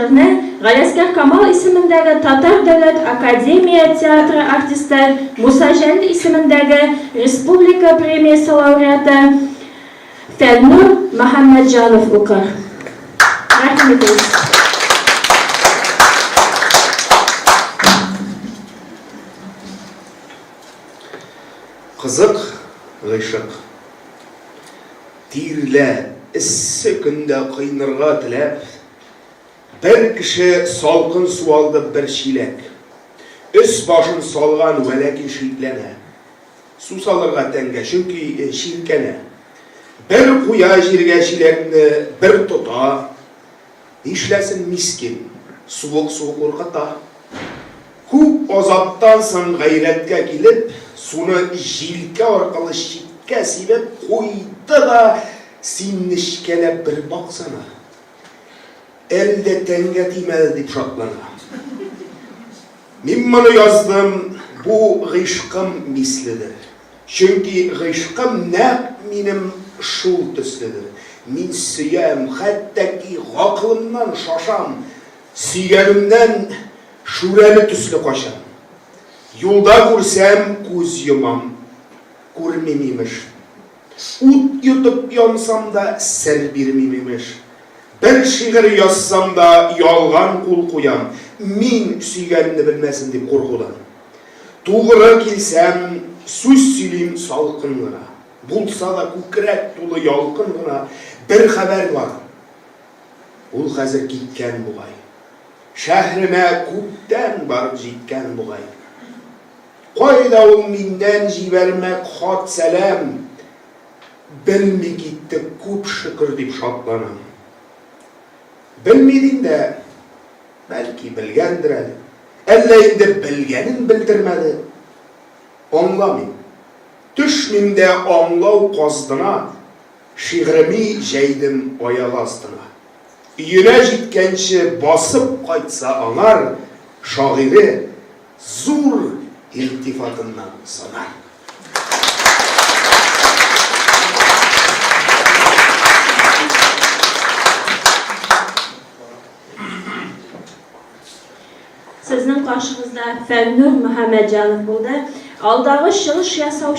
шигырьне Галиәсгар Камал исемендәге Татар дәүләт академия театры артисты, Муса Җәлил исемендәге республика премиясе лауреаты Фәннур Мөхәммәтҗанов укыр. Рәхим итегез. Кызык гыйшык. Тирлә, эссе көндә коенырга теләп, бер кеше салкын су алды бер чиләк. Өс-башын салган, вәләкин шикләнә. Су салырга тәнгә, чөнки чиркәнә. Бер куя җиргә чиләкне, бер тота. Нишләсен мискин, суык су куркыта. Күп азаптан соң гайрәткә килеп, суны җилкә аркылы читкә сибеп куйды да, син нечкәләп бер баксана. Әле дә тәнгә тимәде дип шатлана. Мин моны яздым, бу гыйшкым миследер. Чөнки гыйшкым нәкъ минем шул төследер. Мин сөям, хәтта ки гакылымнан шашам, сөйгәнемнән шүрәле төсле качам. Юлда күрсәм, күз йомам, күрмим, имеш. Ут йотып янсам да, сер бирмим, имеш. Бер шигырь язсам да, ялган кул куям, мин сөйгәнне белмәсен дип куркудан. Тугры килсәм, сүз сөйлим салкын гына. Булса да күкрәк тулы ялкын гына бер хәбәр бар. Ул хәзер киткән бугай. Шәһремә күптән барып җиткән бугай. Кайда ул миннән җибәрмәк хат-сәлам, Белми китте, күп шөкер дип шатланам. Белми дим дә, бәлки белгәндер әле. Әллә инде белгәнен белдермәде. Аңламыйм. Төшмим дә аңлау каздына, Шигъреми җәйдем аяк астына. Өенә җиткәнче басып кайтса аңар, Шагыйре зур илтифатыннан санар. Сезнең каршыгызда Фәннур Мөхәммәтҗанов булды. Алдагы чыгыш ясаучы.